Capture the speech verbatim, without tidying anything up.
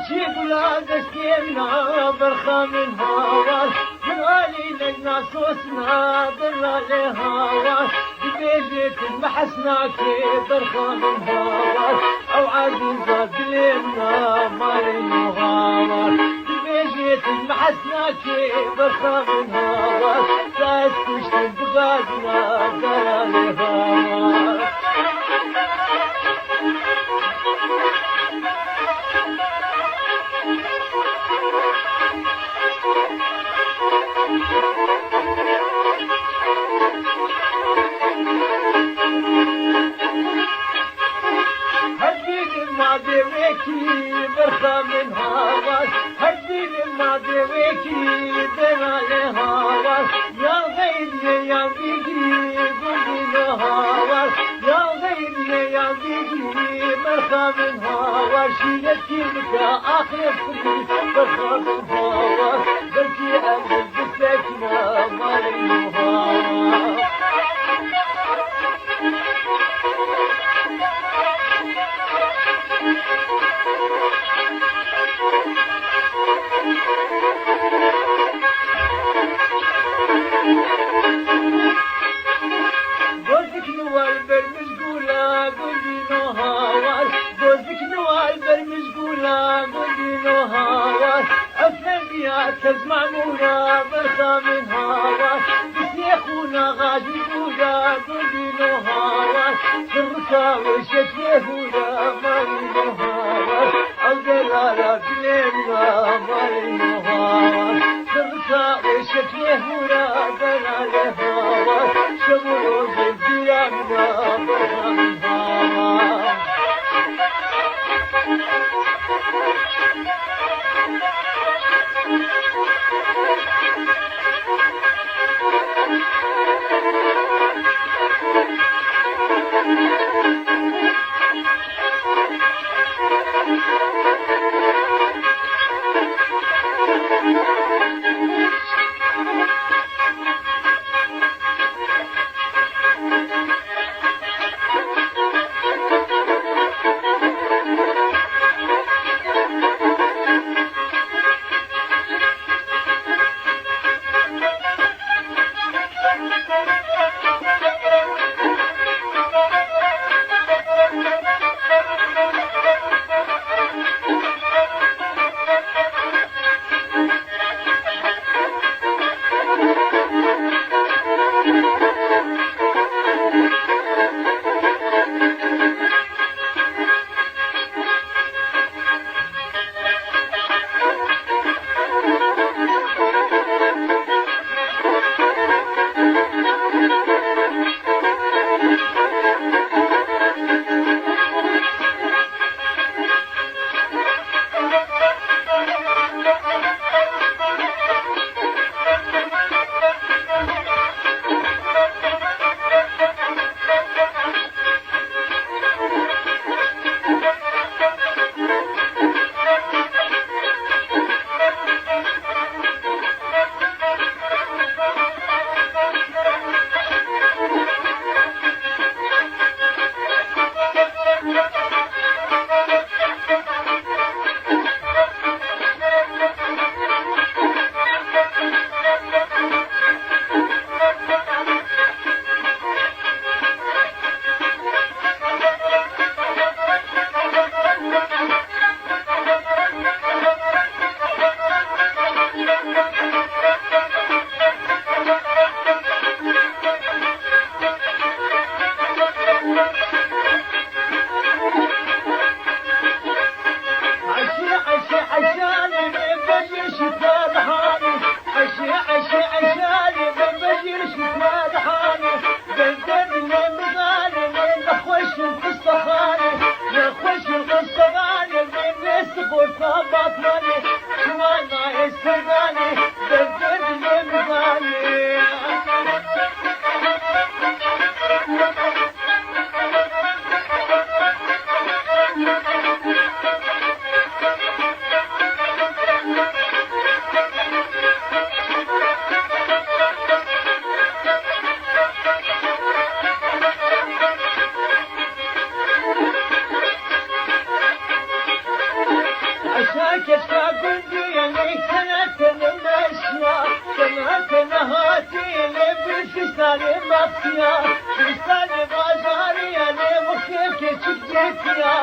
Çi gula destê min a, berxa min hawar, min alî nek nasosna, berra lê hawar. Dibêjê tu mehesnakê, berxa min hawar, ew ezîza dilê min a, malê min hawar. Dibêjê tu mehesnakê, berxa min hawar, te ez kuştim bigazina, berra lê hawar. Her bînim ma dê wekî berxa min hawar. Her bînim ma dê wekî berra lê hawar. Ya xeyriye ya bîgirî gundîno hawar. Ya xeyriye ya bîgirî berxa min hawar. Şîretî bike axirê firî berxa min hawar. Belkî em bisekine malê hawar. Gozik niwal bermiş gula gundîno hawar. Gozik niwal bermiş gula gundîno hawar. Efendiya tez mamûra berxa min hawar. Bismê xûna xajî gula gundîno hawar. Sirrika wê şeklê hûra malîno hawar. Ew delala dilê min a malîno hawar. Sirrika wê şeklê hûra berra lê hawar. Şev û rojê bîra min a berra min hawar. Yeka gundî ye, ney tene tene meşiya, tene tene hatî lê bir fistanê mafya, fistanê bajarî ye, lê wextê keçik dêtiya.